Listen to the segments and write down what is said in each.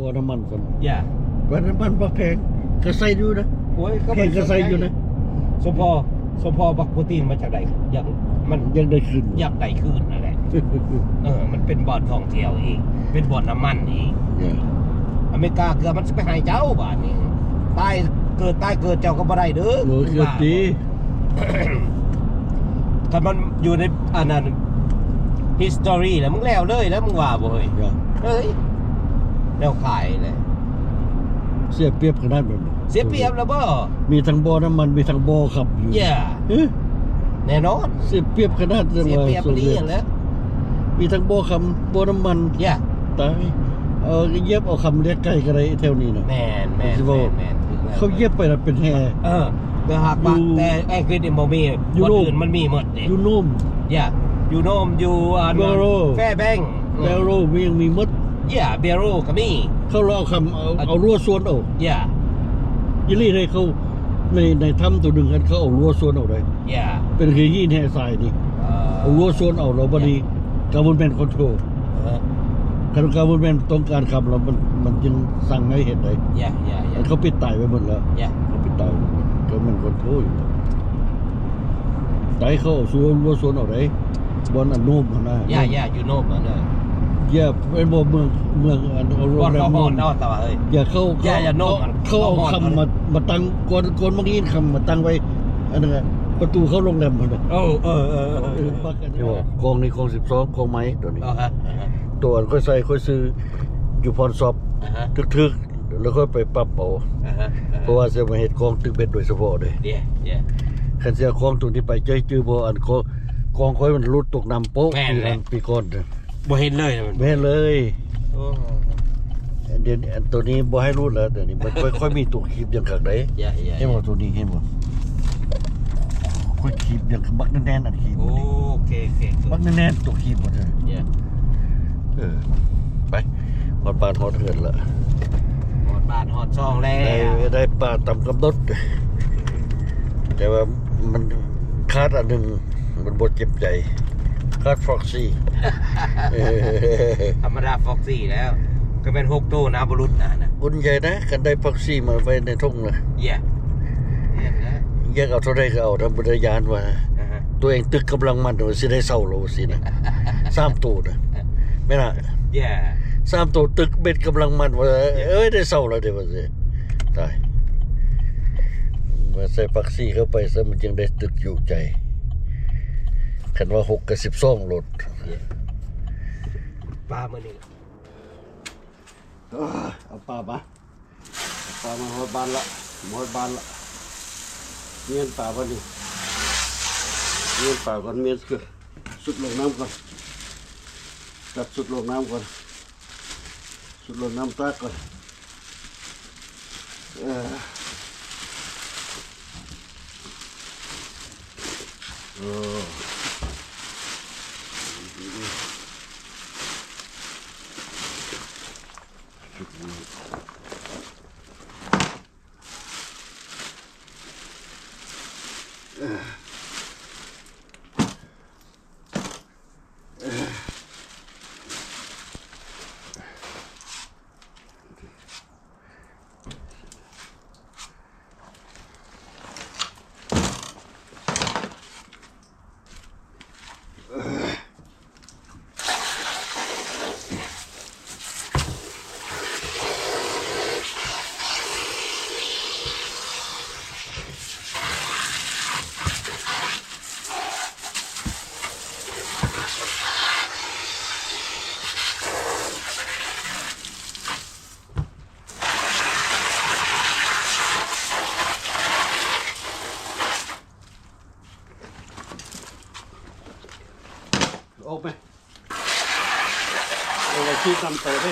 ບໍ່ນ້ຳມັນຊັ້ນ ຢ່າ ບໍ່ນ້ຳມັນບໍ່ແພງ ກະໃສ່ຢູ່ນະ ໂອ້ຍ ກະແພງກະໃສ່ຢູ່ນະ ສົມພໍ ສົມພໍບັກໂປຣຕີນມາຈາກໃດ ຢາກ ມັນຢາກໄດ້ຄືນ ຢາກໄດ້ຄືນນັ້ນແຫຼະ ເອີ ມັນເປັນບ່ອນທ່ອງທ່ຽວອີກ ເປັນບ່ອນນ້ຳມັນອີກ ເອີ ອາເມລິກາເກືອມັນຊິໄປໃຫ້ເຈົ້າບາດນີ້ ຕາຍເກີດ ຕາຍເກີດເຈົ້າກໍບໍ່ໄດ້ເດີ ໂອ້ຍ ເກີດຕິ ຄັນມັນຢູ່ໃນອັນນັ້ນ history ແລ້ວ ມຶງແລ້ວເລີຍແລ້ວ ມຶງວ່າບໍ່ເຮີ້ຍ ເຮີ້ຍ ແນວຂາຍແຫຼະ ເສຍປຽບຂະໜາດແມ່ນບໍ່ ເສຍປຽບແລ້ວບໍ່ ມີທັງບໍ່ນ້ຳມັນ ມີທັງບໍ່ຄຳຢູ່ ເອີ ແນ່ນອນ ເສຍປຽບຂະໜາດ ເສຍປຽບອີ່ຫຼີຫັ້ນແຫຼະ ມີທັງບໍ່ຄຳ ບໍ່ນ້ຳມັນ ຕາຍ ເອີ ຢຽບເອົາຄຳລຽກໄກ່ກໍໄດ້ແຖວນີ້ນະ ແມ່ນໆ ເຂົາຢຽບໄປລະເປັນແຮ່ ເອີ ແຕ່ຫາກວ່າ ແຕ່ອັງກິດນີ້ບໍ່ມີ ຢູ່ໂຣມ ບ່ອນອື່ນມັນມີໝົດເດ້ ຢູ່ໂຣມ ຢາ ຢູ່ໂຣມ ຢູ່ອັນ ແບໂຣ ແຟແບງ ແບໂຣ ມີ ຍັງມີໝົດ ຢາ ແບໂຣກໍມີ ເຂົາລາວຄຳ ເອົາ ເອົາ ເອົາລົ້ວສວນເອົາ ຢາ ອີ່ຫຼີເດ້ ເຂົາ ໃນ ໃນຖ້ຳໂຕໜຶ່ງຫັ້ນ ເຂົາເອົາລົ້ວສວນເອົາໄດ້ ຢາ ເປັນຫີນແຮ່ຊາຍນີ້ ເອີ ເອົາລົ້ວສວນເອົາ ແລ້ວບັດນີ້ government control ເອີ ຄັນ government ຕ້ອງການຄຳແລ້ວ ມັນ ມັນຈຶ່ງສັ່ງໃຫ້ເຮັດໄດ້ ຢາ ຢາ ຢາ ເຂົາປິດຕາຍໄວ້ໝົດແລ້ວ ຢາ ເຂົາປິດຕາຍໄວ້ໝົດ government control ຢູ່ ໄດ້ ເຂົາເອົາລົ້ວສວນເອົາໄດ້ ບ່ອນອັນໂນມຫັ້ນນະ ຢາ ຢາ ຢູ່ໂນມຫັ້ນເດີ ຢາ ແມ່ນບໍ່ ເມືອງ ເມືອງອັນ ໂຮງແຮມໂນມ ຢາ ເຂົາ ຢາ ຢ່າໂນມ ເຂົາເອົາຄຳມາ ມາຕັ້ງ ກ່ອນ ກ່ອນມັກຫີນຄຳມາຕັ້ງໄວ້ ອັນນັ້ນ ປະຕູເຂົ້າໂຮງແຮມພຸ້ນນະ ເອີ ເອີ ເອີ ເອີ ເອີ ກອງນີ້ກອງສິບສອງ ກອງໃໝ່ໂຕນີ້ ໂຕອັນຂ້ອຍໃສ່ ຂ້ອຍຊື້ຢູ່ພອນຊັອບ ຖືກໆ ແລ້ວຄ່ອຍໄປປັບເອົາ ເພາະວ່າຊິມາເຮັດກອງຕຶກເບັດໂດຍສະເພາະເດ້ ຄັນຊິເອົາກອງໂຕນີ້ໄປ ເຈົ້າຈື່ບໍ່ ອັນກອງ ກອງຂ້ອຍມັນຫຼຸດຕົກນ້ຳໂປະ ປີນັ້ນປີກ່ອນ ບໍ່ເຫັນເລີຍ ບໍ່ເຫັນເລີຍ ໂອ້ ດຽວນີ້ ອັນໂຕນີ້ບໍ່ໃຫ້ຫຼຸດແລ້ວ ດຽວນີ້ມັນຄ່ອຍ ຄ່ອຍມີຕົວຄີບຢ່າງຄັກໄດ໋ ເຫັນບໍ່ ໂຕນີ້ ເຫັນບໍ່ ຄ່ອຍຄີບຢ່າງ ບັກແໜ້ນໆ ອັນຄີບ ໂອເຄ ໂອເຄ ບັກແໜ້ນໆ ຕົວຄີບໝົດເລີຍ ເອີ ໄປ ຮອດບ້ານຮອດເຮືອນລະ ຮອດບ້ານຮອດຊ່ອງແລ້ວ ໄດ້ ໄດ້ປາຕາມກຳນົດ ແຕ່ວ່າມັນຂາດອັນໜຶ່ງ ມັນບໍ່ເຈັບໃຈ ຂາດຟຣັອກຊີ ທຳມະດາຟຣັອກຊີແລ້ວ ກໍແມ່ນຫົກໂຕນະ ບໍ່ຫຼຸດນະ ອຸ່ນໃຫຍ່ນະ ຄັນໄດ້ຟຣັອກຊີມາໄວ້ໃນຖົງນະ ຢາກ ແມ່ນນະ ຢາກເອົາເທົ່າໃດກໍເອົາ ທຳບໍ່ໄດ້ຢ້ານວ່າ ອາຮະ ຕົວເອງຕຶກກຳລັງມັນວ່າຊິໄດ້ເຊົ່າແລ້ວຊີ້ນະ ສາມໂຕນະ ແມ່ນລະ ຢາ ສາມໂຕຕຶກເບັດກຳລັງມັນວ່າ ເອີຍ ໄດ້ເຊົ່າແລ້ວເດ້ວ່າຊີ້ ຕາຍ ມາໃສ່ຜັກຊີເຂົ້າໄປຊະ ມັນຈຶ່ງໄດ້ຕຶກຢູ່ໃຈ ຄັນວ່າຫົກກັບສິບສອງໂລດ ປາມື້ນີ້ ເອີ ເອົາປາມາ ເອົາປາມາຮອດບ້ານລະ ມາຮອດບ້ານລະ ມ້ຽນປາບາດນີ້ ມ້ຽນປາກ່ອນ ມ້ຽນສຸດລົງນ້ຳກ່ອນ ຕັດສຸດລົງນ້ຳກ່ອນ ສຸດລົງນ້ຳຕາກກ່ອນ ເອີ ເອີ.ອອກໄປ ເອົາໄວ້ທີ່ຕຳໂຕເດ້.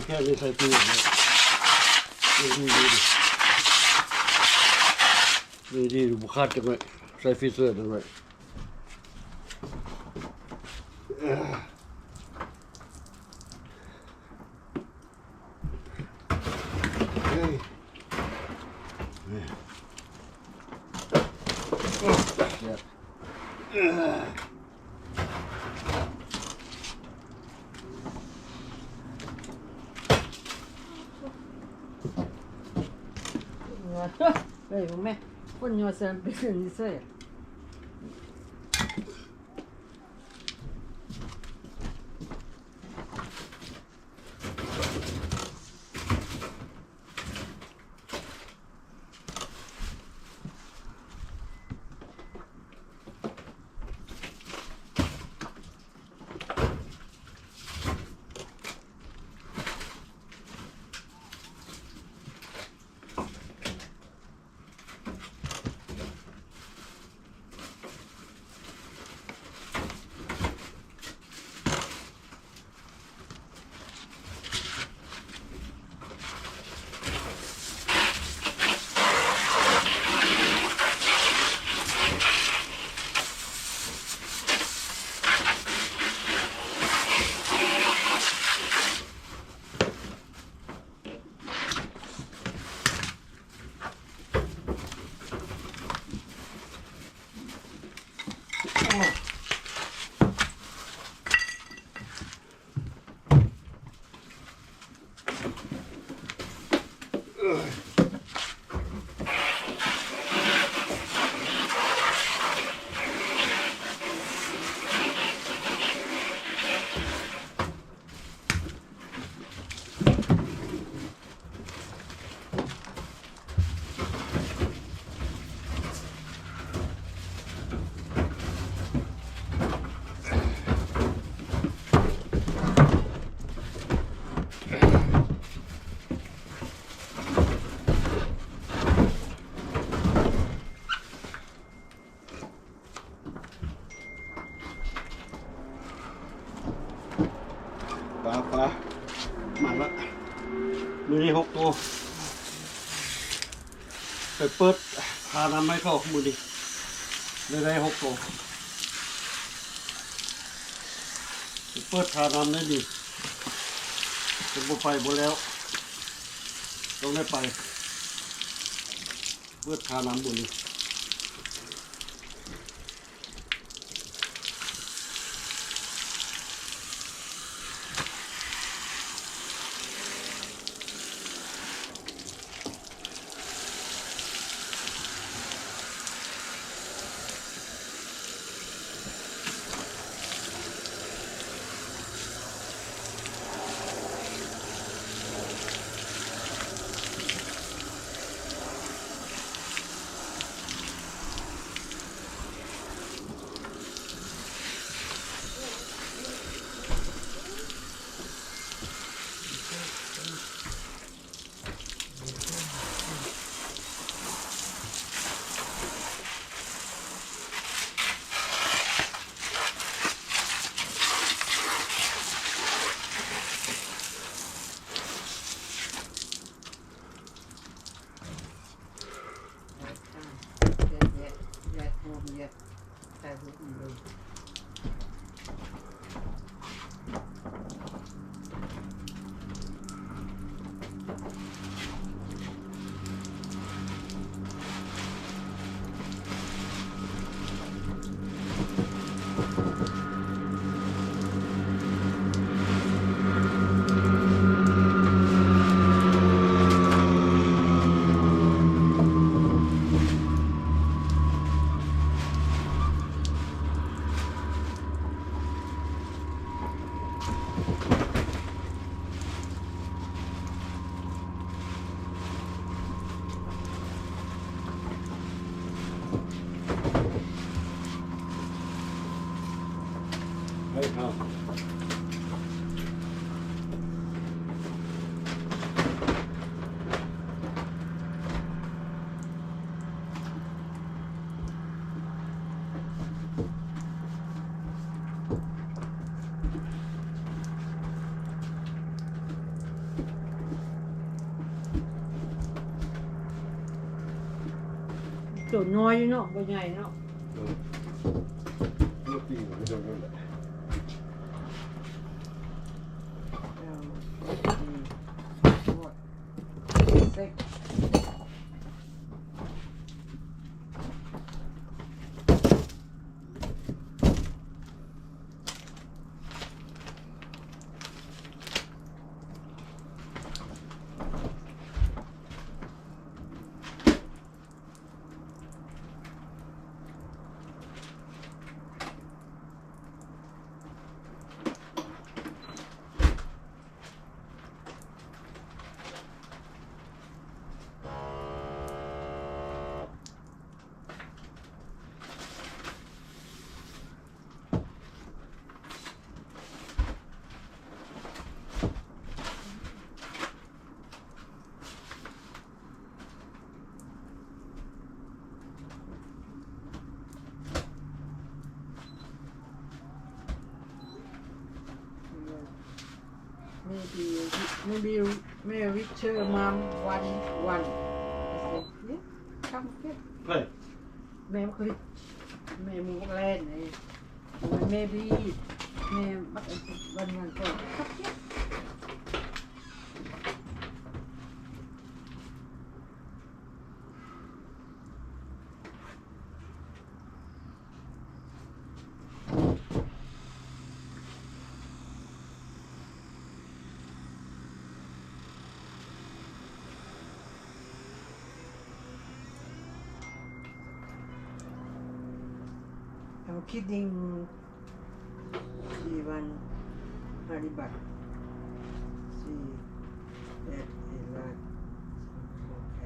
ແຄ່ນີ້ໃສ່ຕູ້ເລີຍ ນີ້ ນີ້ ນີ້ ນີ້ ບໍ່ຂາດຈັກໜ້ອຍ ໃສ່ຟີເຊີຈັກໜ້ອຍ. ເອີຍ ແມ່ ຄົນຍົວເຊິ່ງເປັນເຊິ່ງນີ້ເຊີຍ. ປາ ປາ ມາລະ ມື້ນີ້ຫົກໂຕ ໄປເປີດທ່ານ້ຳໃຫ້ເຂົາມື້ນີ້ ໄດ້ ໄດ້ຫົກໂຕ ໄປເປີດທ່ານ້ຳໄດ້ນີ້ ຄັນບໍ່ໄປບໍ່ແລ້ວ ຕ້ອງໄດ້ໄປ. ເປີດທ່ານ້ຳບຸນ. ໂຕນ້ອຍຢູ່ເນາະ ບໍ່ໃຫຍ່ເນາະ. ເອີ ເອີ ປີກມັນກໍໂດນນັ້ນແຫຼະ. ເອົາ ເຊັກ. ແມ່ບີ ແມ່ບີ ແມ່ວິເຊີມາມ ວັນ ວັນ ເອີ ຄຳເກັດ ເອີ ແມ່ມັກລິດ ແມ່ໝູບັກແລນ ເອີ ແມ່ບີ ແມ່ບັກ ວັນ ວັນ ຄຳເກັດ. ເອົາຄິດດິງ ຊີວັນ ປະຕິບັດ ຊີ ເອັດ ເອລາດ ໂອເຄ.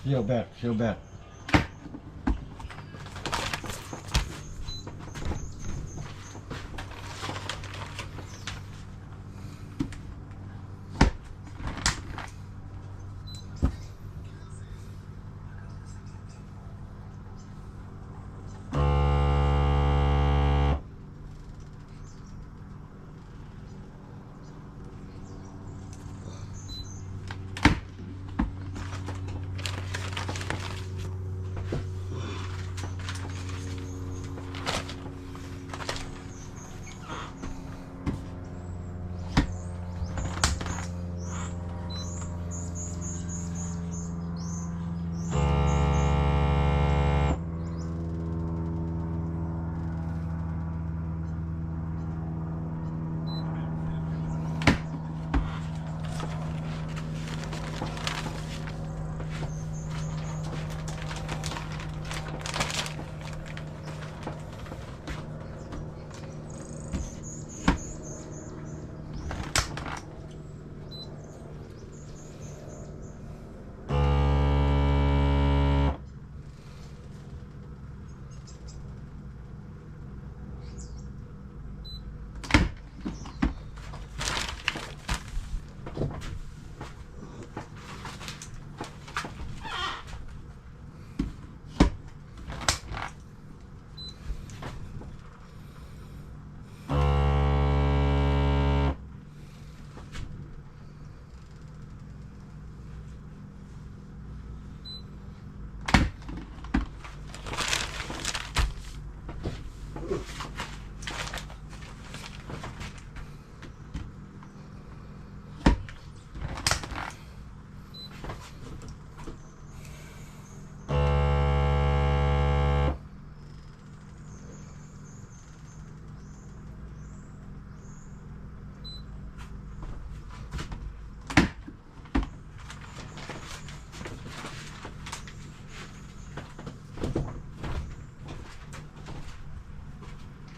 Feel bad, feel bad. ເ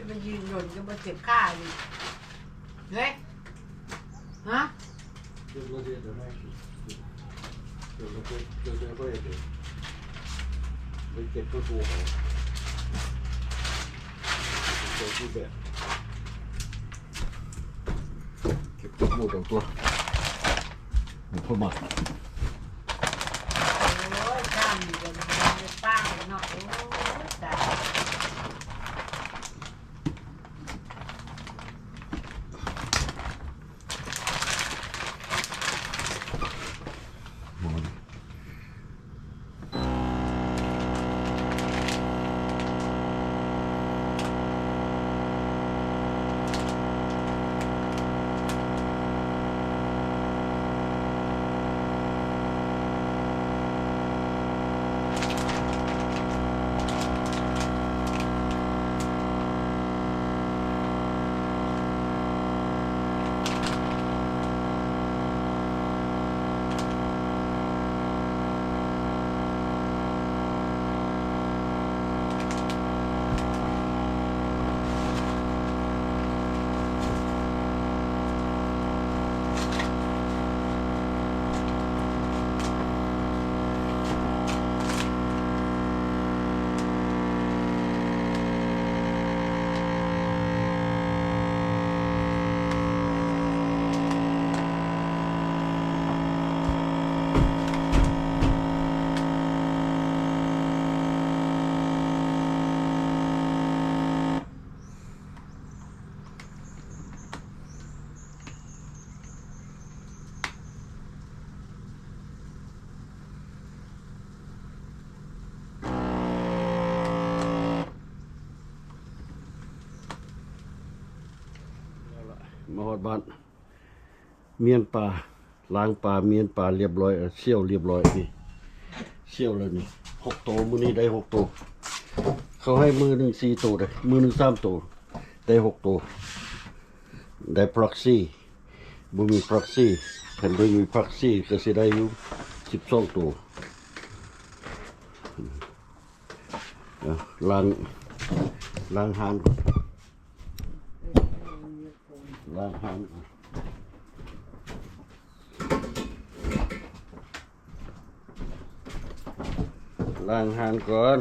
ມັນຢືນດົນກໍບໍ່ເຈັບຂາຢູ່ ເຮີ້ຍ ຮະ ເຈັບບໍ່ເຈັບ ເຈັບບໍ່ເຈັບ ເຈັບບໍ່ເຈັບ ໄປເກັບຕົວ ເກັບຕົວ ເກັບຕົວ ບໍ່ຄ່ອຍມັກ. ໂອ້ຍ ຊ້ຳນີ້ກໍມີປາກເນາະ ໂອ້ຍ ຕາຍ. ມາຮອດບ້ານ ມ້ຽນປາ ລ້າງປາ ມ້ຽນປາລຽບຮ້ອຍ ເຊວລຽບຮ້ອຍນີ້ ເຊວແລ້ວນີ້ ຫົກໂຕ ມື້ນີ້ໄດ້ຫົກໂຕ. ເຂົາໃຫ້ມື້ໜຶ່ງສີ່ໂຕເດ້ ມື້ໜຶ່ງສາມໂຕ ໄດ້ຫົກໂຕ. ໄດ້ proxy ບໍ່ມີ proxy ຄັນບໍ່ມີ proxy ກໍຊິໄດ້ຢູ່ສິບສອງໂຕ. ເອົາ ລ້າງ ລ້າງຮ້ານກ່ອນ ລ້າງຮ້ານກ່ອນ ລ້າງຮ້ານກ່ອນ.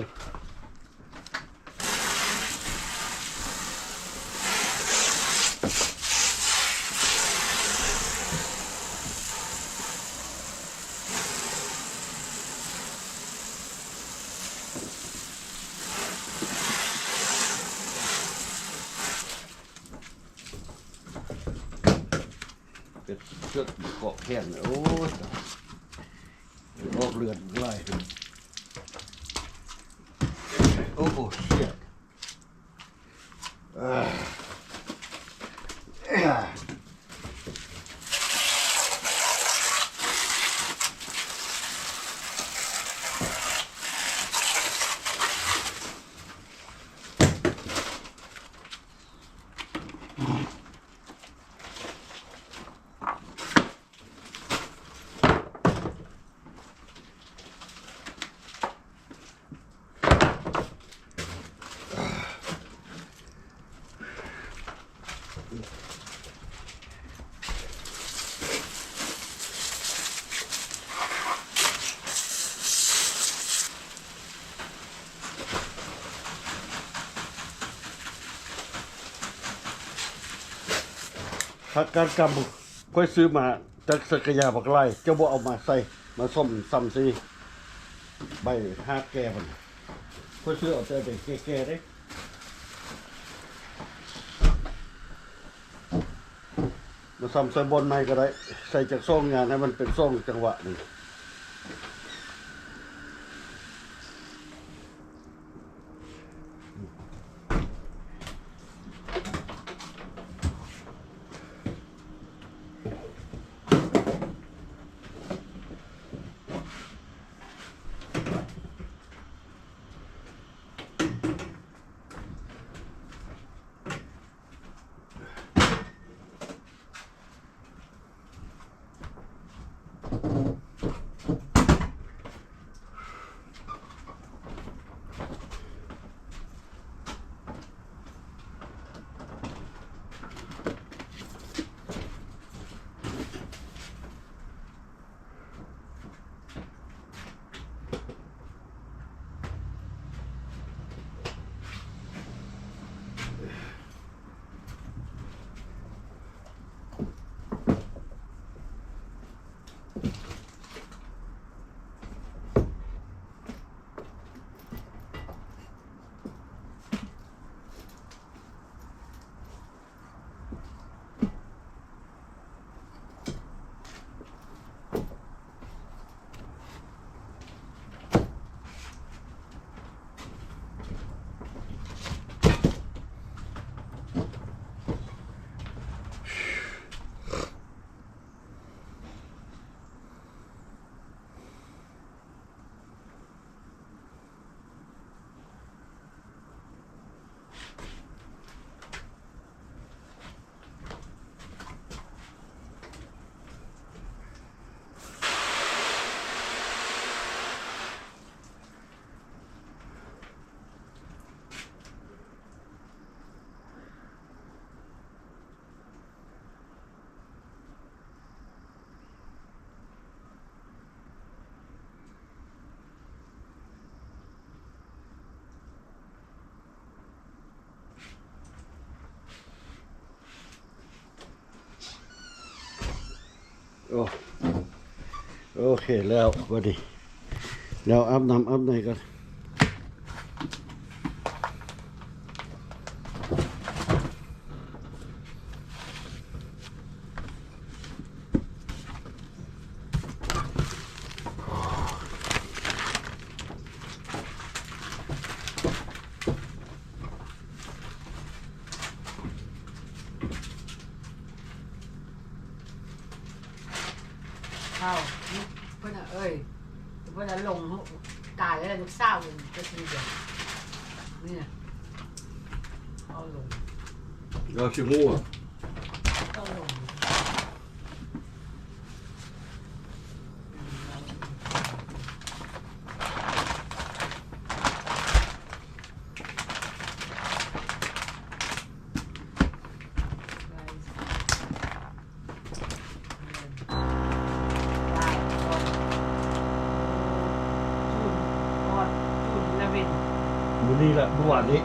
ເປັດເຊືອກເກາະແຂນ ໂອ້ຍ ອອກເລືອດຫຼາຍ ໂອ້ shit. ຜັກກາດກຳ ຂ້ອຍຊື້ມາຈາກສັກກະຍາບັກຫຼາຍ ເຈົ້າບໍ່ເອົາມາໃສ່ ມາສົ້ມຊຳໃສ່ໃບຮາກແກ່ມັນ. ຂ້ອຍຊື້ເອົາແຕ່ໃບແກ່ໆເດ້. ມາຊຳໃສ່ບ່ອນໃໝ່ກໍໄດ້ ໃສ່ຈັກສອງຢ່າງໃຫ້ມັນເປັນສອງຈັງຫວະນີ້. ໂ ໂອ້ ໂອເຄແລ້ວ ບັດນີ້ ແລ້ວອາບນ້ຳອາບໃນກ່ອນ. ເອົາ ເພິ່ນນະເອີຍ ເພິ່ນນະລົງ ຕາຍແລ້ວ ລູກສາວເພິ່ນກະຊິເດ ນີ້ນະ ເອົາລົງ ລາວຊິຮູ້ ເອົາລົງ. June, August, June, eleven. ມື້ນີ້ລະ ມື້ວານນີ້.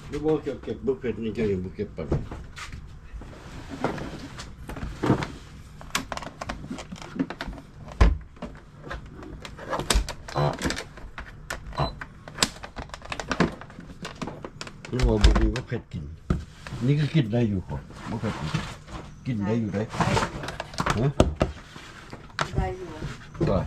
ຫຼືບໍ່ເກັບ ເກັບບໍ່ເກັບ ນີ້ເຈົ້າຍັງບໍ່ເກັບປານ ນີ້ວ່າບໍ່ມີບັກເຜັດກິນ. ນີ້ກໍກິນໄດ້ຢູ່ ບໍ່ເຜັດກິນ ກິນໄດ້ຢູ່ເດ້. ຮະ? ໄດ້ຢູ່. ກໍ